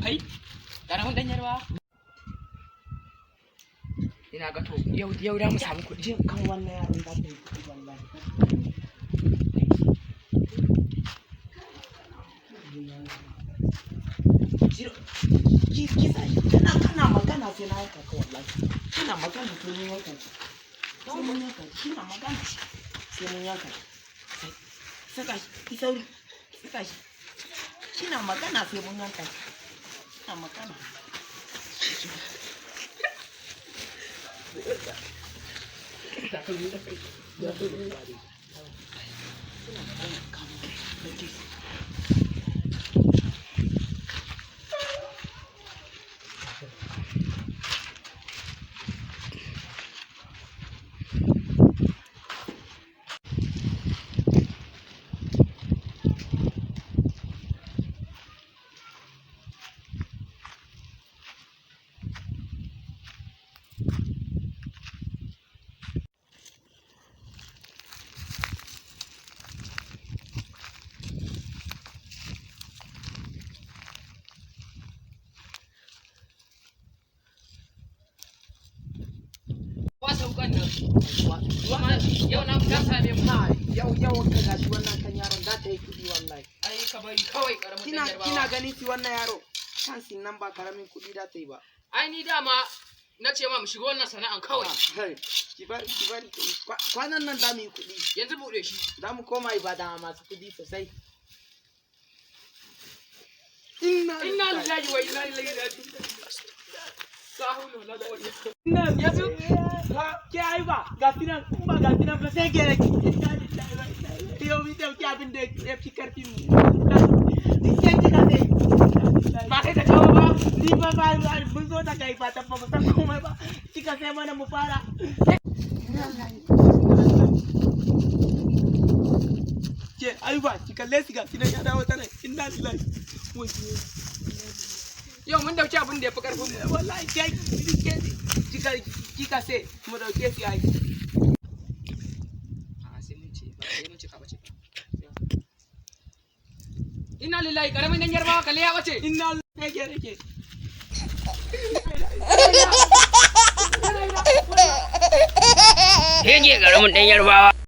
Kai, ƙaramin ɗan Yarbawa. Ina ga to yau yau da mu samu kuɗi. Jin kan wannan yaron za ta yi kuɗi wallahi. Ki kisa kana kana magana sai na yanka ka wallahi. Kana magana sai mun yanka ki. Sai mun yanka ki. Kina magana sai mun yanka ki. Saka shi, ki sauri. Saka shi. Kina magana sai mun yanka ki. Kina magana. Wasa wukan nan. Kuma yau na ta same mu. Ha, yau yau ka gashi wannan kan yaron za ta yi kuɗi wallahi. Ai ka bari kawai, ƙaramin Kina ɗan Yarbawa. kina ganin shi wannan yaro kan sin nan ba karamin kuɗi za ta yi ba. Ai ni dama na ce ma mu shiga wannan sana'an kawai. Hai, ki bari ki bari kwanan nan za mu yi kuɗi. Yanzu buɗe shi. Za mu koma Ibadan masu kuɗi sosai. Inna Inna lillahi wa inna ilaihi raji'un. La hawla wala quwwata. Inna Yanzu ha ke ai ba ga sinan in ba ga sinan ba sai ke inna lillahi wa inna ilaihi. Yau mu dauki abin da ya fi karfin mu. Ni ke kika sai. Ba kai ka jawo ba. Ni ba ba mun zo daga Ibadan ba mu san komai ba. Kika sai mana mu fara. Ke Ayuba ki kalle shi ga sinan ya dawo tana inna lillahi. Wai. Yau mun dauki abin da ya fi karfin mu. Wallahi ke ke kika kika sai mu dauke shi ai. A'a sai mun ce ba sai mun ce ka bace ba. Inna lillahi, karamin dan Yarbawa, kalle ya bace. Inna lillahi ke rike. Yake karamin ɗan Yarbawa.